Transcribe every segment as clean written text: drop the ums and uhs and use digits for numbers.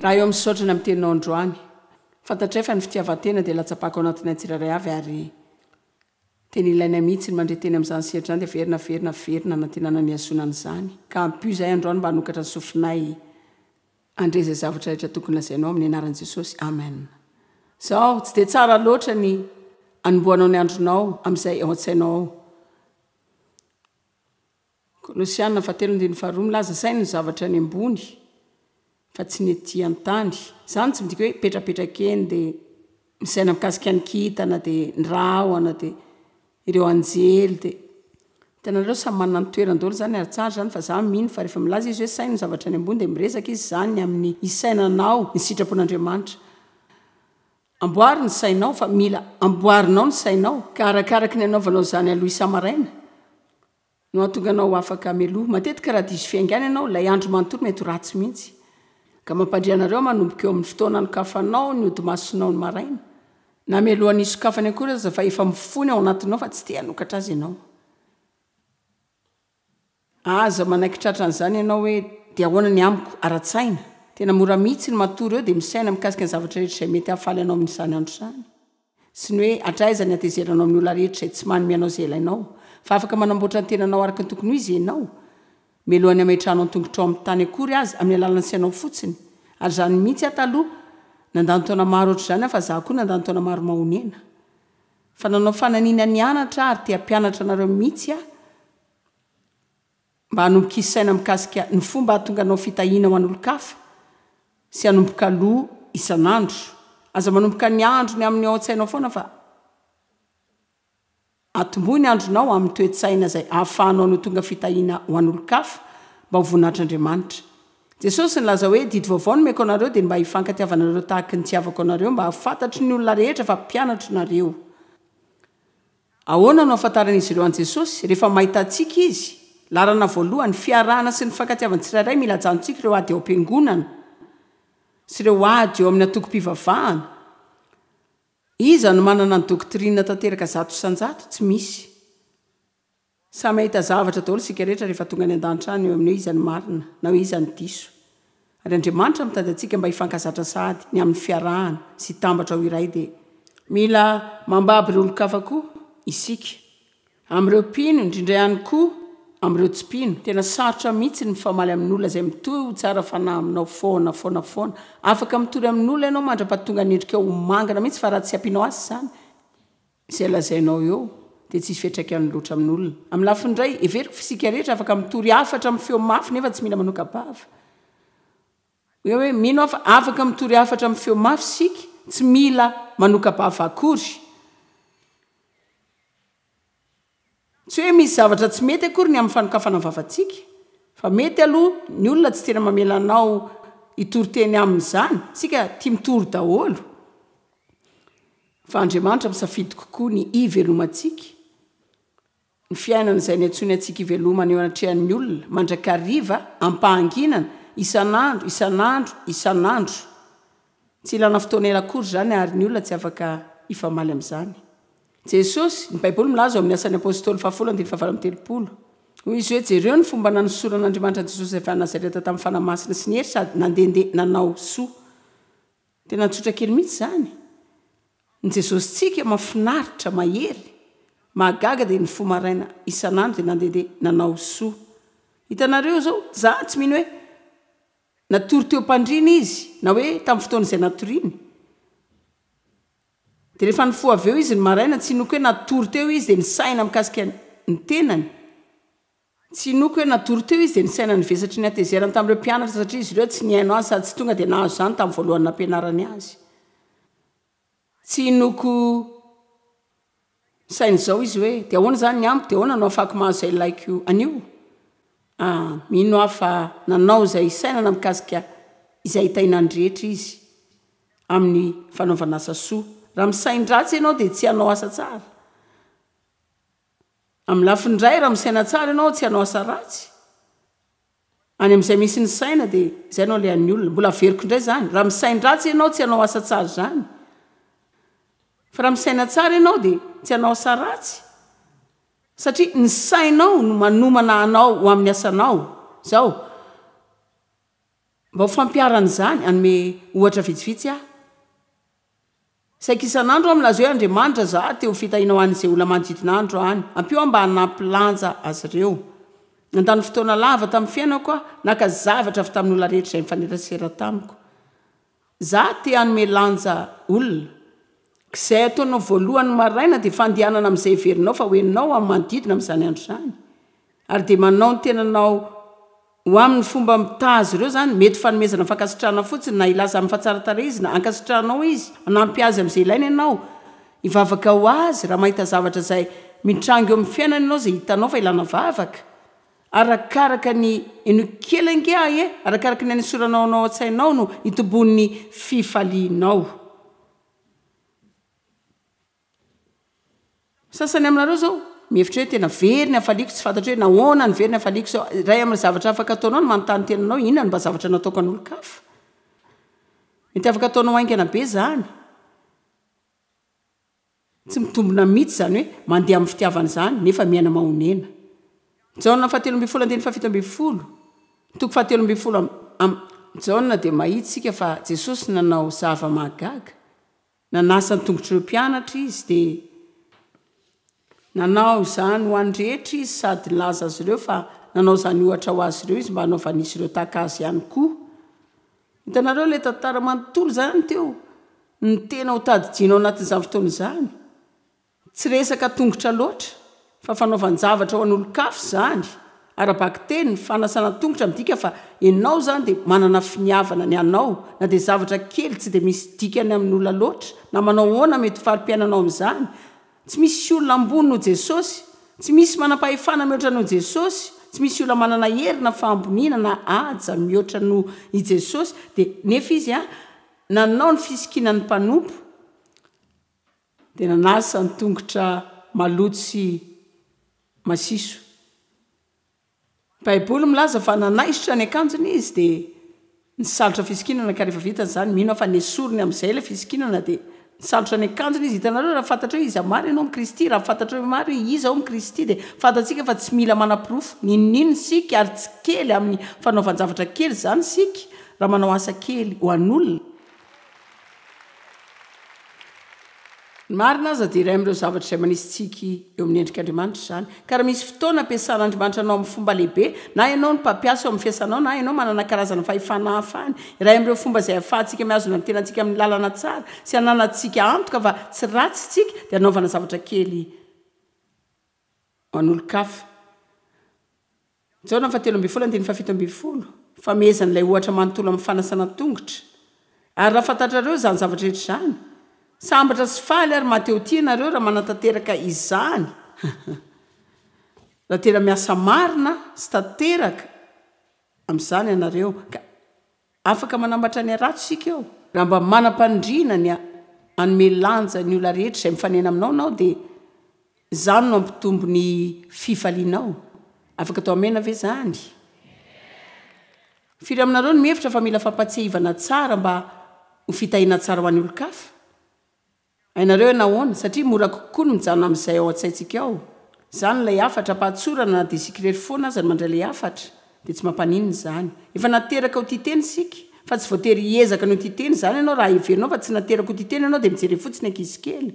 Raha eo misaotra ny amin'ny teninao androany. Fantatray fa ny fitiavan-tena dia latsa-paka ao anatinay tsirairay avy ary tena ilainay mihitsy ny mandre teny amin'izany sehatra izany dia averina averina averina anantenana ny hihazoana an'izany ka ampio izahay androany mba hanokatra ny sofinay handre izay zavatra rehetra tokony lazainao amin'ny anaran'i Jesosy Amen. Izao, tsy dia tsara loatra ny anombohanao ny andronao amin'izay ao an-tsainao ao. Kolosiana fahatelo andininy faharoa milaza, Saino ny zavatra any ambony fa tsy ny ety an-tany. Izany tsy midika hoe mipetrapetraka eny dia misaina mikasika ny kintana dia ny rahona dia ireo anjely dia. Hitanareo samy manana ny toerany daholo izany ary tsara izany fa za mino fa rehefa milaza izy hoe saino ny zavatra any ambony dia miresaka izy izany ny amin'ny hisainanao ny sitrapon'Andriamanitra. Amboary ny sainao fa mila amboarinao ny sainao ka arakaraky ny anaovanao izany aloha isa-maraina No hahatonga anao ho afaka meloha. Matetika raha diso fiaingàna ianao, ilay andro manontolo mety ho ratsy mihitsy. Ka mampandre anareo aho manomboka eo amin'ny fotoana anokafanao ny hodimasonao ny maraina, na mialohan'ny hisokafany akory aza fa efa mifoha ny ao anatinao fa tsy te hanokatra azy ianao. Aza manaiky tratran'izany ianao hoe dia ahoana ny amiko, ara-tsaina. Tena mora mihitsy ny matory eo dia misaina mikasika ny zavatra rehetra izay mety hahafaly anao amin'izany andro izany. Sy ny hoe hatraiza ny hatezeranao amin'ny olona rehetra izay tsy manome anao izay ilainao. Fa afaka manamboatra ny tenanao araka ny tokony ho izy ianao, mialohan'ny hametrahanao ny tongotrao amin'ny tany akory aza, amin'ny alalan'ny sainao fotsiny. Ary izany mihitsy aho taloha, nandany taona maro ohatr'izany aho, fa izaho koa nandany taona maro mahonena. Fa nanao fananiana nianatra aho ary te hampianatra anareo mihitsy aho, Mba hanomboka hisaina mikasika ny fomba hahatonga anao fitahiana ho an'olon-kafa sy hanomboka aloha isan'andro. Aza manomboka ny andro ny amin'ny ao an-tsainao foana fa atombohy ny andronao amin'ny toe-tsaina izay ahafahanao ny ho tonga fitahiana ho an'olon-kafa mba ho voninahitr'Andriamanitra. Jesosy nilaza hoe, Didy vaovao no omeko anareo dia ny mba hifankatiavanareo tahaky ny nitiavako anareo mba hahafantatry ny olona rehetra fa mpianatro nareo. Ahoana no ahafantaran'izy ireo an'i Jesosy? Rehefa mahita antsika Izy. Laharana voalohany, fiarahana sy ny fifankatiavan'ny tsirairay Mila ajanontsika ireo ady ao am-piangonana sy ireo ady eo amin'ny antokom-pivavahana. Iza no manana ny doctrine tanteraka 100%? Tsy misy. Samy hahita zavatra daholo isika rehetra rehefa tonga any an-danitra any eo amin'ny hoe iza no marina na hoe iza no diso. Ary Andriamanitra mitady antsika mba hifankazatra sahady ny amin'ny fiarahana sy hitambatra ho iray dia mila mambabo ireo olon-kafa koa isika. Amin'ireo mpino, indrindra ihany koa amin'ireo tsy mpino. Tena sarotra mihitsy ny mifamaly amin'olona izay mitohy ho tsara fanahy aminao foana foana foana. Afaka mitory amin'olona ianao mandra-pahatonga ny endrikao ho mangana mihitsy fa raha tsy ampianao azy izany, Izay lazainao eo dia tsy hisy fiantraikany loatra amin'olona. Amin'ny lafiny iray, heveriko fa isika rehetra afaka mitory hafatra amin'ny feo mafy nefa tsy mila manoka-bava. Hoe hoe mino aho fa afaka mitory hafatra amin'ny feo mafy isika, tsy mila manoka-bava akory. Tsy hoe misy zavatra tsy mety akory ny amin'ny fanokafana ny vavantsika, fa mety aloha ny olona tsy tena mamela anao hitory teny aminy izany, isika tia mitory daholo, fa Andriamanitra misafidy kokoa ny hivelomantsika, ny fiainana izay niantsoany antsika hivelomana eo anatrehan'ny olona mandrakariva am-pahanginana, isan'andro, isan'andro, isan'andro. Tsy ilana fotoana ela akory izany ary ny olona tsy afaka hifamaly amin'izany. Jesosy, ny Baiboly milaza ao amin'ny Asan'ny Apostoly fahafolo andininy fahavalo amby 30. Hoy izy hoe, Jereo ny fomba nanosoran'Andriamanitra an'i Jesosy avy any Nazareta tamin'ny Fanahy Masina sy ny hery sady nandehandeha nanao soa. Tena tsotra kely mihitsy izany. Ny Jesosintsika mahafinaritra, mahery, mahagaga dia nifoha maraina isan'andro dia nandehandeha nanao soa. Hitanareo izao, za tsy mino hoe Natory teo am-pandriana izy, na hoe tamin'ny fotoana izay natoriany. Dia rehefa nifoha avy eo izy ny maraina, tsy inoako hoe natory teo izy dia nisaina mikasika ny tenany. Tsy inoako hoe natory teo izy dia nisaina ny vesatry ny hatezerany tamin'ireo mpianatra satria izy ireo tsy nihaino azy sady tsy tonga dia nahazo izany tamin'ny voalohany nampianarany azy. Tsy inoako saina izao izy hoe, dia ahoana izany ny amiko? Dia ahoana no ahafahako mahazo izay ilaiko anio? Ah, mino aho fa nanao izay hisainana mikasika izay hitahiana ny rehetra izy amin'ny fanaovana asa soa. Raha misain-dratsy ianao dia tsy hanao asa tsara. Amin'ny lafiny iray, raha misaina tsara ianao, tsy hanao asa ratsy. Any amin'izay misy ny saina dia izay no alehan'ny olona. Mbola averiko indray izany, raha misain-dratsy ianao tsy hanao asa tsara izany. Fa raha misaina tsara ianao dia tsy hanao asa ratsy. Satria ny sainao no manomana anao ho amin'ny asanao. Izao. Mba ho fampiharana izany, hanome ohatra vitsivitsy aho. Saika isan'andro aho milaza hoe, Andriamanitra, za te ho fitahiana ho an'izay olona manodidina ahy androany. Ampio aho mba hanampy lanja azy ireo. Nandany fotoana lava tamin'ny fiainako aho naka zavatra avy tamin'ny olona rehetra izay nifanerasera tamiko. Za te hanome lanja olona. K'izay ataonao voalohany maraina dia fandehanana amin'izay heverinao fa ho henonao amin'ny manodidina amin'izany andro izany. Ary dia manao ny tenanao ho amin'ny fomba mitaha azy ireo izany, mety fanomezana fankasitrahana fotsiny na hilaza amin'ny fahatsaran-tarehy izy na ankasitrahanao izy, hanampy azy amin'izay ilainy ianao, hivavaka ho azy raha mahita zavatra izay mitranga eo amin'ny fiainany ianao izay hitanao fa ilana vavaka. Arakaraka ny, henoy kely ange ahy e, arakaraka ny anesoranao anao ao an-tsainao no hitomboan'ny fifalianao. Sasany aminareo zao mihevitra hoe tena very ny hafaliako, tsy fantatro hoe nahoana no very ny hafaliako zao. Iray amin'ny zavatra afaka ataonao ny manontany tenanao inona no mba zavatra nataoko an'olon-kafa. Mety afaka ataonao haingana be izany. Tsy mitombina mihitsy izany hoe mandeha amin'ny fitiavana izany nefa miaina mahonena. Jaona fahatelo ambin'ny folo andininy fahafito ambin'ny folo, toko fahatelo ambin'ny folo am. Jaona dia mahita isika fa Jesosy nanao zava-mahagaga. Nanasa ny tongotr'ireo mpianatra izy, dia nanao izany ho an'ny rehetra izy sady nilaza azy ireo fa nanao izany ohatra ho azy ireo izy mba hanaovan'izy ireo tahaka azy ihany koa. Hitanareo ilay tantara manontolo izany teo, ny tena ho tadidiana ao anatin'izany fotoana izany. Tsy resaka tongotra loatra fa fanaovan-javatra ho an'olon-kafa izany. Ara-bakiteny, ny fanasana tongotra midika fa ianao izany dia manana finiavana ny hanao na dia zavatra kely tsy dia misy dikany amin'olona loatra na manao ahoana mety ho fari-piainanao amin'izany. Tsy misy olona ambony noho Jesosy. Tsy misy manam-pahefana mihoatra noho Jesosy. Tsy misy olona manana hery na fahamboniana na haja mihoatra noho i Jesosy. Dia nefa Izy nanao ny fisikinan'ny mpanompo. Dia nanasa ny tongotra maloto sy masiso. Ny Baiboly milaza fa nanaisotra ny akanjony izy dia nisalotra fisikinana ka rehefa vitany izany, mino aho fa nesoriny amin'izay ilay fisikinana dia nisalotra ny akanjony izy. Hitanareo raha fantatrao hoe iza marina ianao amin'i Kristy, raha fantatrao hoe marina hoe iza ao amin'i Kristy dia fantatsika fa tsy mila manaporofo n'inon'inona isika ary tsy kely amin'ny fanaovan-javatra kely izany isika raha manao asa kely ho an'olona. Ny marina aza dia iray amin'ireo zavatra izay manisy tsiky eo amin'ny endrik'Andriamanitra izany. Ka raha misy fotoana ampiasan'Andriamanitra anao amin'ny fomba lehibe, na ianao no mpampiasa eo amin'ny fiasanao na ianao manana karazana fahefana hafa any, iray amin'ireo fomba izay ahafahantsika mihazona ny tenantsika amin'ny lalana tsara sy ananantsika antoka fa tsy ratsy isika dia anaovana zavatra kely ho an'olon-kafa. Jaona fahatelo ambin'ny folo andininy fahafito ambin'ny folo, Famehezana ilay ohatra manontolo amin'ny fanasana tongotra. Ary raha fantatrareo izany zavatra rehetra izany, sambatra sy faly ary maha-te-ho-tia ianareo raha manatanteraka izany. Raha tena miasa marina sy tanteraka amin'izany ianareo, ka. Afaka manambatra ny harato isika eo. Raha mba manam-panindriana ny hanome lanja ny olona rehetra izay mifanena aminao ianao dia izany no hampitombo ny fifalianao. Afaka atao amena ve izany? Firy aminareo no mihevitra fa mila fampahatsiahivana tsara mba ho fitahiana tsara ho an'ny olon-kafa? Hainareo hoe nahoana? Satria mora kokoa ny mijanona amin'izay ao an-tsaintsika ao. Izany ilay hafatra, am-pahatsorana na dia isika irery foana aza no mandray ilay hafatra, dia tsy mampaninona izany. Efa nateraka ho tia tena isika, fa tsy voatery hiezaka ny ho tia tena izany ianao. Raha heverinao fa tsy nateraka ho tia tena ianao dia mijere fotsiny ankizy kely.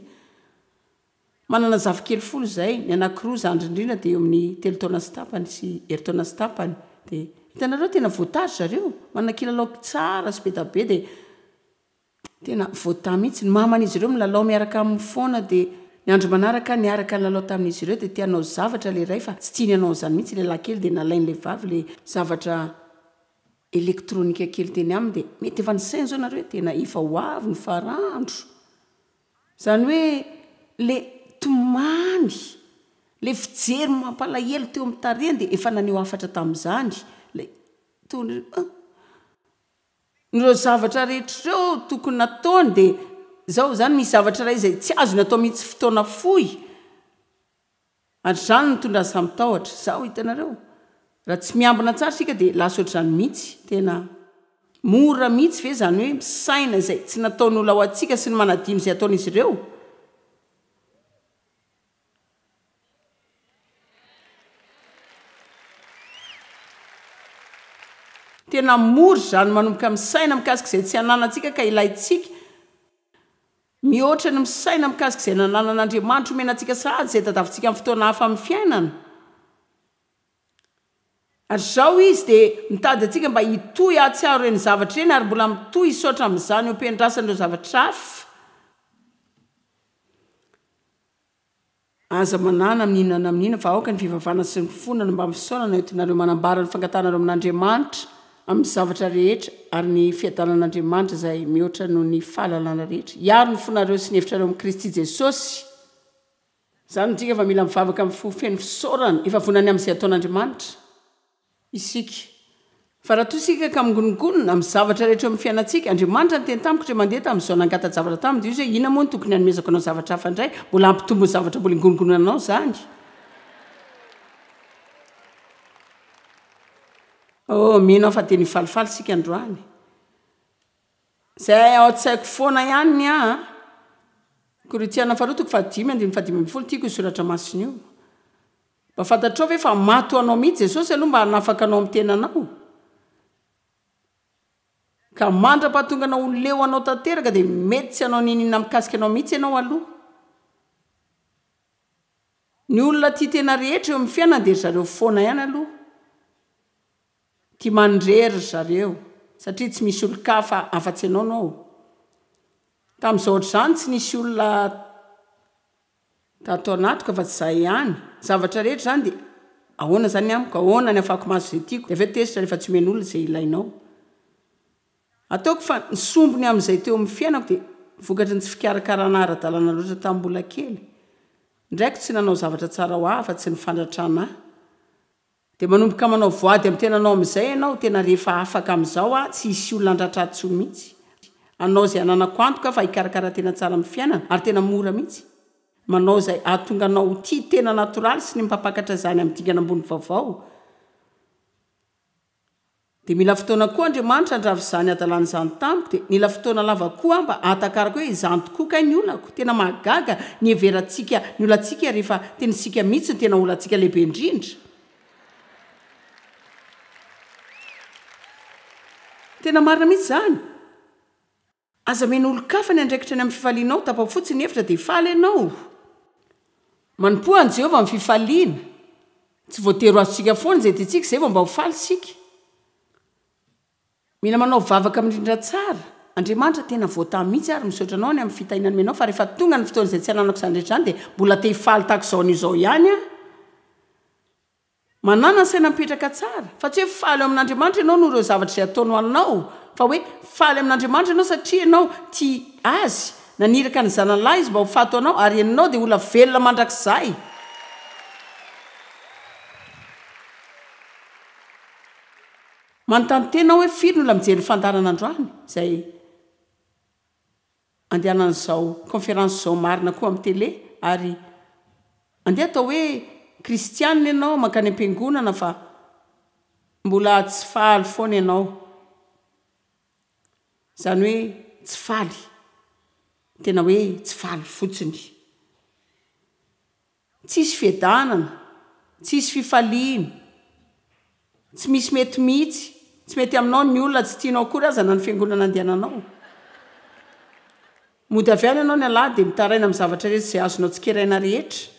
Manana zafikely folo izahay, ny anankiroa zandry indrindra dia eo amin'ny telo taona sy tapany sy herintaona sy tapany. Dia hitanareo tena voatary zareo, manana kilalao tsara sy be da be dia. Tena voatahy mihitsy. Ny maman'izy ireo milalao miaraka aminy foana dia ny andro manaraka niaraka nilalao tamin'izy ireo dia te hanao zavatra ilay iray fa tsy tiany hanao an'izany mihitsy ilay lahy kely dia nalain'ilay vavy ilay zavatra elektronika kely teny aminy dia mety efa nisaina izao nareo hoe tena efa ho avy ny farandro. Izany hoe ilay tomany, ilay fijery mampalahelo teo amin'ny tarehiny dia efa naneho hafatra tamin'izany ilay tony ah. Ireo zavatra rehetra ireo tokony nataony dia izao izany misy zavatra iray izay tsy azony atao mihitsy fotoana fohy ary izany no nitondra azy tamin'ny tahotra. Izao hitanareo, raha tsy miambina tsara isika dia lasa ohatr'izany mihitsy. Tena mora mihitsy ve izany hoe misaina izay tsy nataon'olona ho antsika sy ny manadino izay ataon'izy ireo? Tena. Tena mora izany manomboka misaina mikasika izay tsy ananantsika ka ilaintsika, mihoatra ny misaina mikasika izay nananan'Andriamanitra omena antsika sahady izay tadavintsika amin'ny fotoana hafa amin'ny fiainana. Ary izao Izy dia mitady antsika mba hitohy hahatsiaro ireny zavatra ireny ary mbola mitohy hisaotra amin'izany eo am-piandrasana ireo zavatra hafa. Aza manana amin'inona na amin'inona fa aoka ny fivavahana sy ny fifonana mbamin'ny fisaorana entinareo manambara ny fangatahanareo amin'Andriamanitra amin'ny zavatra rehetra ary ny fiadanan'Andriamanitra izay mihoatra noho ny fahalalana rehetra hiaro ny fonareo sy ny hevitrareo amin'i Kristy Jesosy. Izany midika fa mila mivavaka amin'ny fo feno fisaorana, efa vonona ny amin'izay ataon'Andriamanitra. Isika. Fa raha toa isika ka mingonongonona amin'ny zavatra rehetra eo amin'ny fiainantsika, Andriamanitra niteny tamiko indray mandeha tamin'izao nangata-javatra taminy dia hoy Izy hoe, Inona moa no tokony hanomezako anao zavatra hafa indray? Mbola hampitombo ny zavatra mbola ingonongononanao izany. Oh, mino aho fa tena hifalifaly isika androany. Izay ao an-tsaiko foana ihany ny ahy an. Korintiana faharoa toko fahadimy andininy fahadimy ambin'ny folo, tiako io soratra masina io. Mba fantatrao ve fa maty ho anao mihitsy Jesosy aloha mba hanafaka anao amin'ny tenanao? Ka mandra-pahatonga anao ho leo anao tanteraka dia mety tsy hanao n'inon'inona mikasika anao mihitsy ianao aloha. Ny olona tia tena rehetra eo amin'ny fiainana dia ry zareo foana ihany aloha. Tia manirery ry zareo satria tsy misy olon-kafa afa-tsy ianao no ao. Tamin'izao ohatr'izany tsy nisy olona Tato anatiko afa-tsy izaho ihany. Ny zavatra rehetra izany dia ahoana izany amiko? Ahoana ny ahafahako mahazo izay tiako? Dia avy eo tezitra rehefa tsy omen'olona izay ilainao. Ataoko fa ny sombiny amin'izay teo amin'ny fiainako dia vokatry ny tsy fikarakarana ara-dalàna loatra tamin'ny mbola kely. Ny raiko tsy nanao zavatra tsara ho ahy afa-tsy ny fandratrana ahy. Dia manomboka manao voady amin'ny tenanao amin'izay ianao, tena rehefa afaka amin'izao aho, tsy hisy olona handratra ahy intsony mihitsy. Hanao izay hananako antoka aho fa hikarakara tena tsara amin'ny fiainana, ary tena mora mihitsy. Manao izay hahatonga anao ho tia tena natoraly sy ny mpampakatra izany amin'ny dingana ambony vaovao. Dia mila fotoana koa Andriamanitra handrava izany hadalana izany tamiko, dia nila fotoana lava koa aho mba hahatakarako hoe izany tokoa kay ny olako. Tena mahagaga ny heverantsika ny olantsika rehefa tena isika mihitsy no tena olantsika lehibe indrindra. Tena marina mihitsy izany. Aza omena olon-kafa ny andraikitra ny amin'ny fifalianao, tapaho fotsiny ny hevitra dia hifaly ianao. Manompoa an'i Jehovah amin'ny fifaliana. Tsy voatery ho azontsika foana izay tiantsika, izay vao mba ho faly isika. Mila manao vavaka mirindra tsara. Andriamanitra, tena voatahy mihitsy aho ary misaotra Anao ny amin'ny fitahiana nomenao, fa rehefa tonga ny fotoana izay tsy ananako izany rehetra izany dia mbola te hifaly tahaka izao anio izao ihany aho. Manàna saina mipetraka tsara, fa tsy hoe faly ao amin'Andriamanitra ianao noho ireo zavatra izay ataony ho anao, fa hoe faly amin'Andriamanitra ianao satria ianao tia Azy, naniraka ny Zanany lahy Izy mba ho faty ho anao, ary ianao dia olona velona mandrakizay. Manontany tena aho hoe firy ny olona mijery ny fandaharana androany, izay. Andehanan'izao conférence izao marina koa amin'ny télé ary andeha atao hoe kristianina ianao mankany am-piangonana fa mbola tsy faly foana ianao. Izany hoe tsy faly, tena hoe tsy faly fotsiny. Tsisy fiadanana, tsisy fifaliana, tsy misy mety mihitsy, tsy mety aminao ny olona, tsy tianao akory aza na ny fiangonana andehananao. Mody avy any ianao ny alahady dia mitaraina amin'ny zavatra rehetra izay azonao tsikeraina rehetra.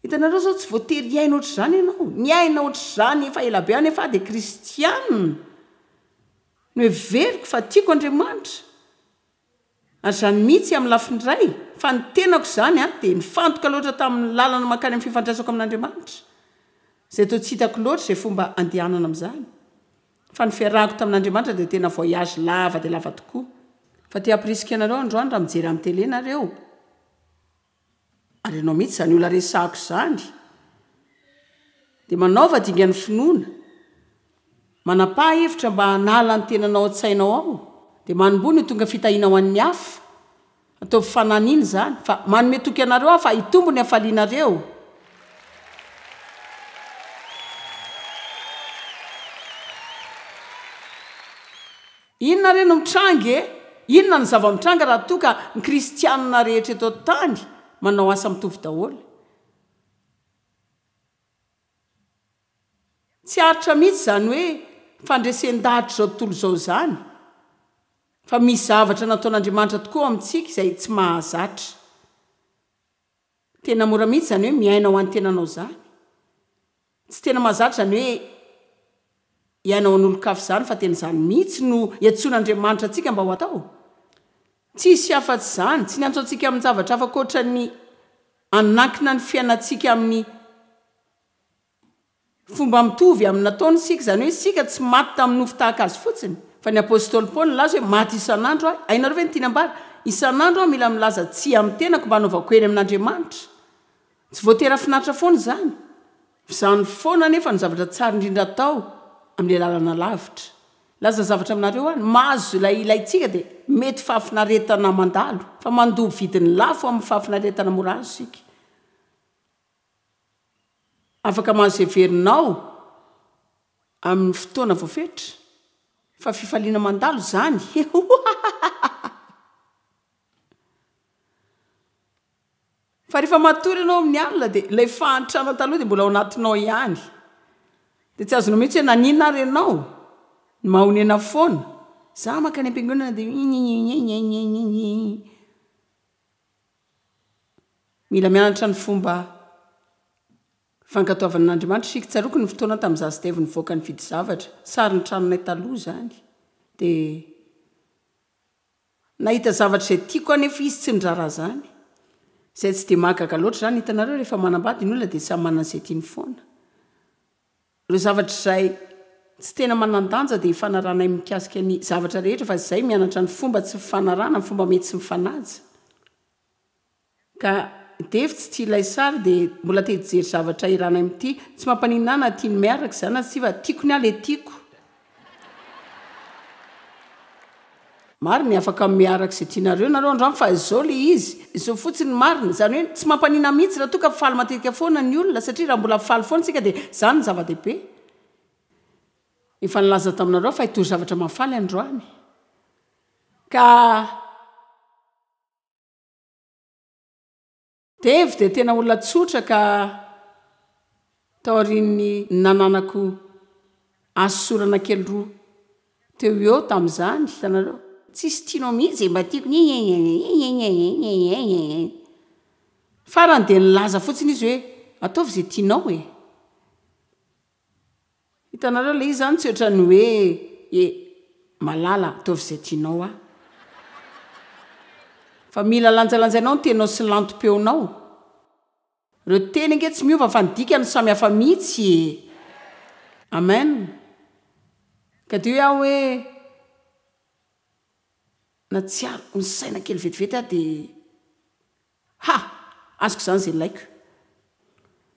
Hitanareo izao tsy voatery hiaina ohatr'izany ianao. Niaina ohatr'izany efa ela be aho nefa aho dia kristiana. Noheveriko fa tiako Andriamanitra. Ary izany mihitsy amin'ny lafiny iray, fa ny tenako izany an, dia nifantoka loatra tamin'ny lalana mankany amin'ny fifandraisako amin'Andriamanitra, izay toa tsy hitako loatra izay fomba andehanana amin'izany. Fa ny fiarahako tamin'Andriamanitra dia tena voyage lava dia lava tokoa. Fa te hampirisika anareo androany raha mijery amin'ny télé nareo. Ary ianao mihitsy izany olona resahako izany dia manaova dingan'ny finoana, manapaha hevitra mba hanala ny tenanao an-tsainao ao, dia manomboha ny ho tonga fitahiana ho an'ny hafa, ataovy fananina izany, fa manome toky anareo aho fa hitombo ny hafalianareo. Inona re no mitranga e? Inona no zava-mitranga raha toa ka ny kristianina rehetra eto an-tany manao asa mitovy daholo? Tsy aritra mihitsy izany hoe. fandresen-dahatr'izao tontolo izao izany, fa misy zavatra nataon'Andriamanitra tokoa ao amintsika izay tsy mahazatra. Tena mora mihitsy izany hoe miaina ho an'ny tenanao izany. Tsy tena mahazatra izany hoe hiaina ho an'olon-kafa izany fa tena izany mihitsy no iantsoan'Andriamanitra antsika mba ho atao. Tsisy afa-tsy izany, tsy niantso antsika amin-javatra hafa ankoatra ny hanankina ny fiainantsika amin'ny Fomba mitovy amin'ny nataony isika, izany hoe isika tsy maty tamin'ny nofo tahaka azy fotsiny, fa ny apostoly Paoly nilaza hoe maty isan'andro aho. Hainareo ve ny tiany ambara? Isan'andro aho mila milaza tsia amin'ny tenako mba hanaovako eny amin'Andriamanitra. Tsy voatery hahafinaritra foana izany. Izany foana anefa no zavatra tsara indrindra atao amin'ilay lalana lavitra. Hilaza zavatra aminareo aho, ny mahazo ilay ilaintsika dia mety fahafinaretana mandalo, fa mandoa vidiny lafo amin'ny fahafinaretana mora azo isika. Afaka mahazo heverinao amin'ny fotoana voafetra fa fifaliana mandalo izany hehohahahaha. Fa rehefa matory ianao amin'ny alina dia ilay fahantrana taloha dia mbola ao anatinao ihany. Dia tsy azonao mihitsy hoe naninona ary ianao no mahonena foana. Za mankany am-piangonana dia nyenyenyenyenyenyenye. Mila mianatra ny fomba fankatoavana an'Andriamanitra isika. Tsaroako ny fotoana tamin'izaho sy Dave nivoaka nividy zavatra. Sarin'ny tranonay taloha izany. Dia nahita zavatra izay tiako aho nefa izy tsy niraharaha izany. Izay tsy dia mahagaga loatra izany. Hitanareo, rehefa manambady ny olona dia samy manana izay tiany foana. Ireo zavatra izay tsy tena manan-danja dia ifanarahanay mikasika ny zavatra rehetra fa izay mianatra ny fomba tsy fifanarahana, ny fomba mety sy mifanaja. Ka Dave tsy tia ilay sary dia mbola te hijery zavatra iranay mitia. Tsy mampaninona ahy na tiany miaraka izany na tsia fa tiako ny ahy ilay tiako. Marina e, afaka miaraka izay tianareo nareo androany fa izao le izy, izao fotsiny ny marina, izany hoe tsy mampanina mihitsy raha toa ka faly matetika foana ny olona satria raha mbola faly foana isika dia izany no zava-dehibe. Efa nilaza taminareo aho fa hitory zavatra mahafaly androany ka. Dave dia tena olona tsotra ka taorian'ny nananako hasosorana kely roa teo ho eo tamin'izany, hitanareo, tsisy tianao mihitsy izay mba tiako, nyenyenyenyenyenyenyenyenyenyenyenyenye. Farany dia nilaza fotsiny izy hoe ataovy izay tianao e. Hitanareo ilay izy izany tsy ohatran'ny hoe e malala ataovy izay tianao aho. Fa mila lanjalanjainao ny teninao sy ny lantom-peonao. Ireo teny ange tsy miova fa ny dikany no samy hafa mihitsy e! Amen. Ka dia hoy aho hoe nahatsiaro nisaina kely vetivety aho dia. Ha! Azoko izany izay ilaiko.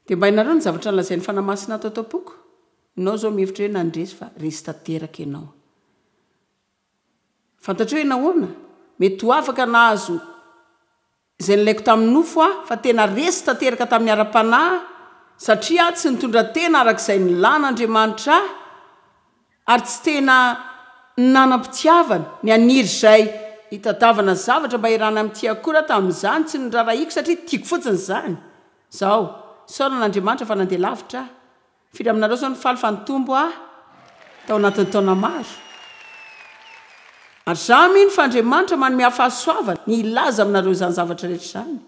Dia mba hainareo ny zavatra nolazain'ny Fanahy Masina ato ato am-poko? Ianao izao mihevitra hoe nandresy fa resy tanteraka ianao. Fantatrao hoe nahoana? Mety ho afaka nahazo izay nilaiko tamin'ny nofo aho, fa tena resy tanteraka tamin'ny ara-panahy aho, satria aho tsy nitondra tena araka izay nilàn'Andriamanitra ahy, ary tsy tena nanam-pitiavana, ny haniry izay hitadiavana zavatra mba hiarahana amin'ity akora tamin'izany, tsy noraharahiako satria tiako fotsiny izany. Izao, isaorana Andriamanitra fa nandeha lavitra aho. Firy aminareo izao no faly fa nitombo aho tao anatin'ny taona maro? Ary izaho mino fa Andriamanitra manome ahy fahasoavana ny hilaza aminareo izany zavatra rehetra izany,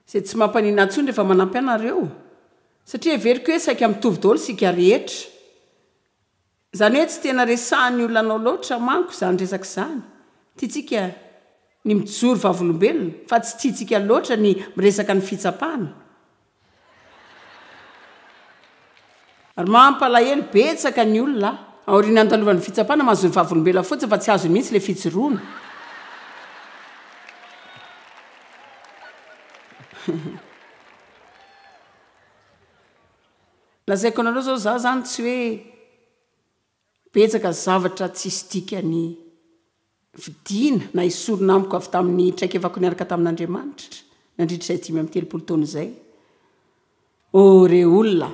izay tsy mampaninona ahy intsony rehefa manampy anareo, satria heveriko hoe saika mitovy daholo isika rehetra. Izany hoe tsy tena resahan'ny olona anao loatra manko izany resaka izany. Tiantsika ny mijoro vavolombelona fa tsy tiantsika loatra ny miresaka ny fitsapana. Ary mampalahelo betsaka ny olona aorian'ny andalovan'ny fitsapana mahazo ny vavolombelona fotsiny fa tsy azony mihitsy ilay fijoroana. Lazaiko anareo zao za zany tsy hoe betsaka zavatra tsisy dikany vidiana na esorina amiko avy tamin'ny traikefako niaraka tamin'Andriamanitra nandritra izay 35 taona izay. Oh re olona!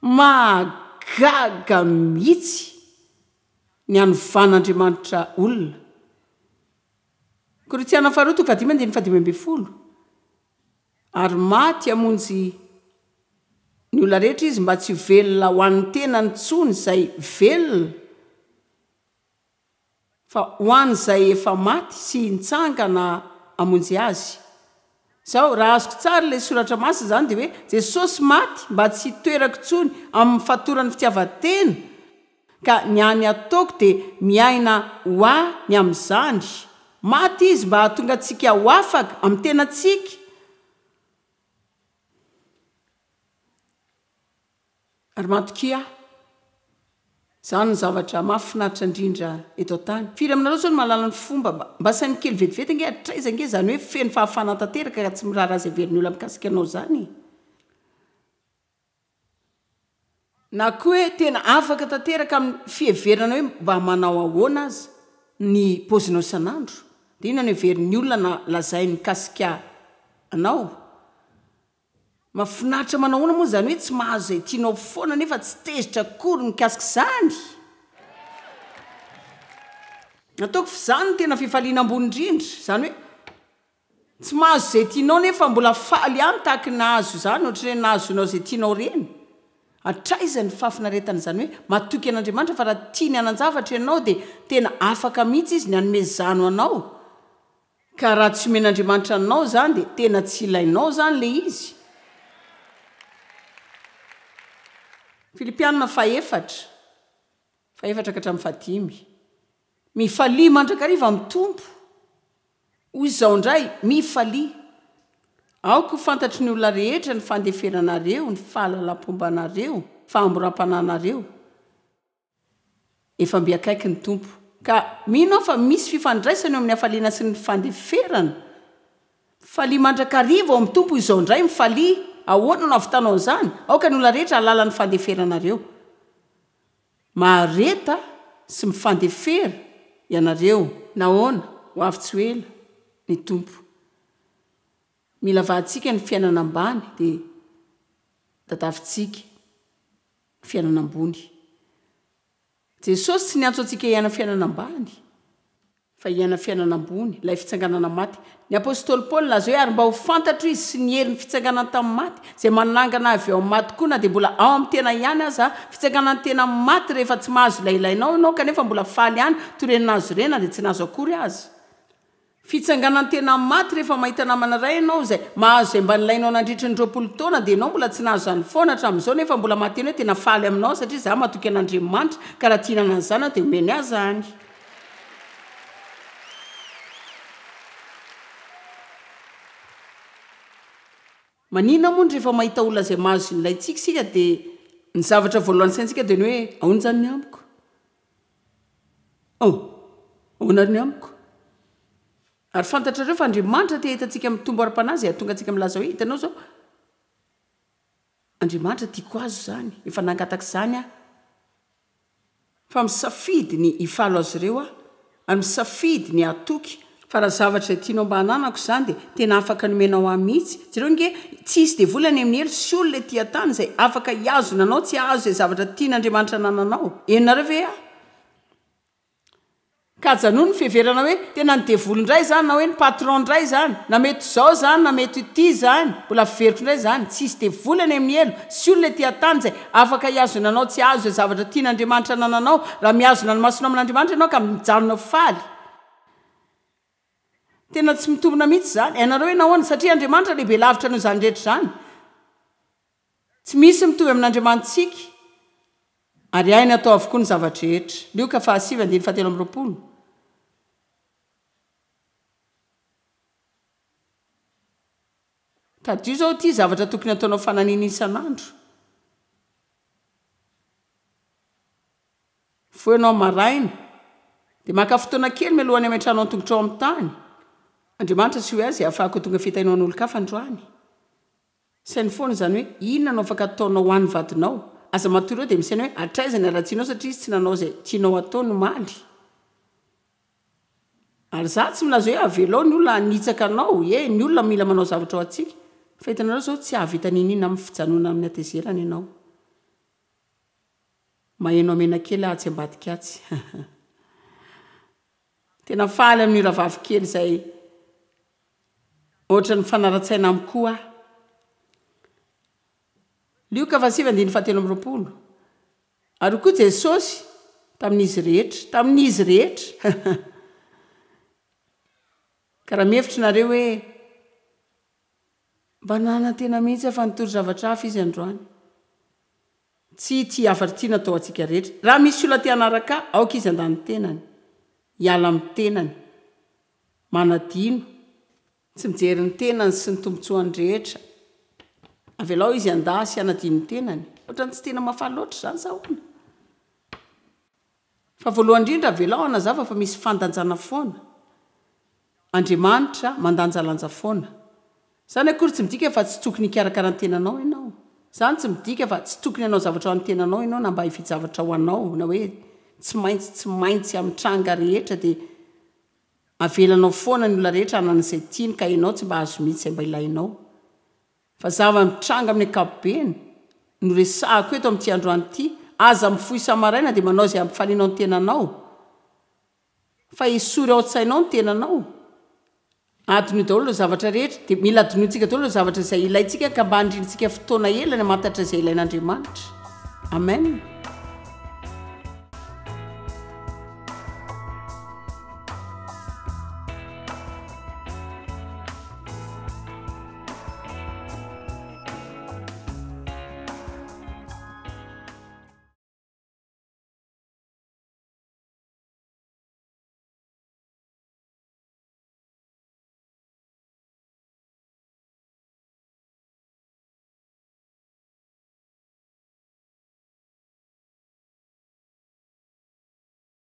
Mahagaga mihitsy ny hanovan'Andriamanitra olona. Korintiana faharoa toko fahadimy andininy fahadimy ambin'ny folo. Ary maty hamonjy Ny olona rehetra izy mba tsy ho velona ho an'ny tenany intsony izay velona fa ho an'izay efa maty sy nitsangana hamonjy azy. Izao, raha azoko tsara ilay soratra masina izany dia hoe Jesosy maty mba tsy hitoerako intsony amin'ny fatoran'ny fitiavan-tena ka ny hany ataoko dia miaina ho ahy ny amin'izany. Maty Izy mba hahatonga antsika ho afaka amin'ny tenantsika. Ary matokia ahy, izany no zavatra mahafinaritra indrindra eto an-tany. Firy aminareo izao no mahalala ny fomba mba, mba saino kely vetivety ange hatraiza ange izany hoe feno fahafahana tanteraka ka tsy miraharaha izay heverin'ny olona mikasika anao izany e! Na koa hoe tena afaka tanteraka amin'ny fiheverana hoe mba manao ahoana aza ny paozinao isan'andro, dia inona no heverin'ny olona na lazainy mikasika anao? Mahafinaritra manao ahoana moa izany hoe tsy mahazo izay tianao foana nefa tsy tezitra akory mikasika izany? Ataoko fa izany no tena fifaliana ambony indrindra, izany hoe tsy mahazo izay tianao nefa mbola faly ihany tahaky ny nahazo izany, ohatr'ireny nahazoanao izay tianao ireny. Hatraiza ny fahafinaretana izany hoe matoky an'Andriamanitra fa raha tiany hanan-javatra ianao dia tena afaka mihitsy Izy ny hanome izany ho anao. Ka raha tsy omen'Andriamanitra anao izany dia tena tsy ilainao izany ilay izy. Filipianina fahefatra, fahefatra ka hatramin'ny fahadimy. Mifalia mandrakariva amin'ny Tompo. Hoy izao indray, Mifalia. Aoka ho fantatry ny olona rehetra ny fandeferanareo, ny fahalalam-pombanareo, fahamoram-panahinareo. Efa mby akaiky ny Tompo. Ka mino aho fa misy fifandraisana eo amin'ny hafaliana sy ny fandeferana. Mifalia mandrakariva ao amin'ny Tompo izao indray, mifalia. Ahoana no hahavitanao an'izany? Aoka ny olona rehetra hahalala ny fandeferanareo. Mahareta sy mifandefera ianareo. Nahoana? Ho avy tsy ho ela ny Tompo. Mila vahantsika ny fiainana ambany dia tadavintsika ny fiainana ambony. Jesosy tsy niantso antsika hiaina fiainana ambany, fa hiaina fiainana ambony, ilay fitsanganana maty. Ny apostoly Paoly nilaza hoe, Ary mba ho fantatro Izy sy ny herin'ny fitsanganany tamin'ny maty, izay manangana avy ao amin'ny maty koa na dia mbola ao amin'ny tena ihany aza, fitsanganan'ny tena amin'ny maty rehefa tsy mahazo ilay ilainao ianao kanefa mbola faly ihany toy ireny nahazo ireny na dia tsy nahazo akory aza. Fitsanganan-tena maty rehefa mahita namana iray ianao izay mahazo izay mba nilainao nandritry ny 20 taona dia ianao mbola tsy nahazo izany foana hatramin'izao nefa mbola mahateny hoe tena faly aminao aho satria izaho matoky an'Andriamanitra ka raha tiana an'izany aho dia omeny ahy izany. Maninona moa no rehefa mahita olona izay mahazo izay nilaintsika isika dia ny zavatra voalohany saintsika dia ny hoe ahoana izany ny amiko? Oh! Ahoana ary ny amiko? Ary fantatrareo fa Andriamanitra te hahita antsika mitombo ara-panahy izay hahatonga antsika milaza hoe, hitanao izao, Andriamanitra tiako azo izany, efa nangataka izany aho. Fa misafidy ny hifalo azy ireo aho, ary misafidy ny hatoky fa raha zavatra izay tianao mba hananako izany dia tena afaka nomenao ahy mihitsy. Jereo ange, tsy hisy devoly any amin'ny helo sy olona ety an-tany izay afaka hihazona anao tsy hahazo izay zavatra tian'Andriamanitra hanananao. Henonareo ve aho? Ka ajanony ny fiheverana hoe tena ny devoly indray izany na hoe ny patron indray izany, na mety izao izany na mety ity izany, mbola averiko indray izany, tsy hisy devoly any amin'ny helo sy olona ety an-tany izay afaka hihazona anao tsy hahazo izay zavatra tian'Andriamanitra hanananao raha mihazona ny masonao amin'Andriamanitra ianao ka mijanona ho faly. Tena tsy mitombina mihitsy izany. Hainareo hoe nahoana? Satria Andriamanitra lehibe lavitra noho izany rehetra izany. Tsy misy mitovy amin'Andriamanitsika, ary hainy atao avokoa ny zava-drehetra. Lioka fahasivy andininy fahatelo amby 20. Tadidio izao ity zavatra tokony hataonao fananina isan'andro. Mifoha ianao maraina, dia maka fotoana kely mialohan'ny hametrahanao ny tongotrao amin'ny tany. Andriamanitra tsy ho ahy izay hahafahako ho tonga fitahiana ho an'olon-kafa androany. Saino foana izany hoe inona no afaka ataonao ho an'ny vadinao. Aza matory eo dia misaina hoe hatraiza ny haratsianao satria izy tsy nanao izay tianao hataony omaly. Ary za tsy milaza hoe avelao ny olona hanitsaka anao, e, ny olona mila manao zavatra ho antsika. Fa hitanareo izao tsy hahavita n'inon'inona amin'ny fijanonana amin'ny hatezerana ianao. Maheno amena kely aho atsy ambadika atsy. Tena faly amin'io rahavavy kely izay ohatran'ny mifanara-tsaina amiko koa aho. Lioka fahasivy andininy fahatelo amby 20. Ary hoy koa Jesosy tamin'izy rehetra, tamin'izy rehetra, Ka raha mihevitra nareo hoe mba nanantena mihitsy aho fa nitory zavatra hafa izy androany. Tsy ity hafatra ity natao ho antsika rehetra. Raha misy olona te hanaraka ahy, aoka izy handà ny tenany, hiala amin'ny tenany, manadino, tsy mijery ny tenany sy ny tombontsoany rehetra. Avelao izy handà sy hanadino ny tenany. Ohatran'ny tsy tena mahafaly loatra izany sa ahoana? Fa voalohany indrindra avelao hanazava fa misy fandanjana foana. Andriamanitra mandanjalanja foana. Izany akory tsy midika fa tsy tokony hikarakara ny tenanao ianao. Izany tsy midika fa tsy tokony hanao zavatra ho an'ny tenanao ianao na mba hividy zavatra ho anao na hoe tsy maintsy tsy maintsy amin'ny tranga rehetra dia avelanao foana ny olona rehetra hanana izay tiany ka ianao tsy mba azo mihitsy izay mba ilainao. Fa zava-mitranga amin'ny ankapobeny no resahako eto amin'ity androany ity, aza mifoha isa-maraina dia manao izay hampifalianao ny tenanao, fa esory ao an-tsainao ny tenanao, adinoy daholo ireo zavatra rehetra, dia mila adinointsika daholo ireo zavatra izay ilaintsika ka mba handrintsika fotoana ela ny hamantatra izay ilain'Andriamanitra. Amen.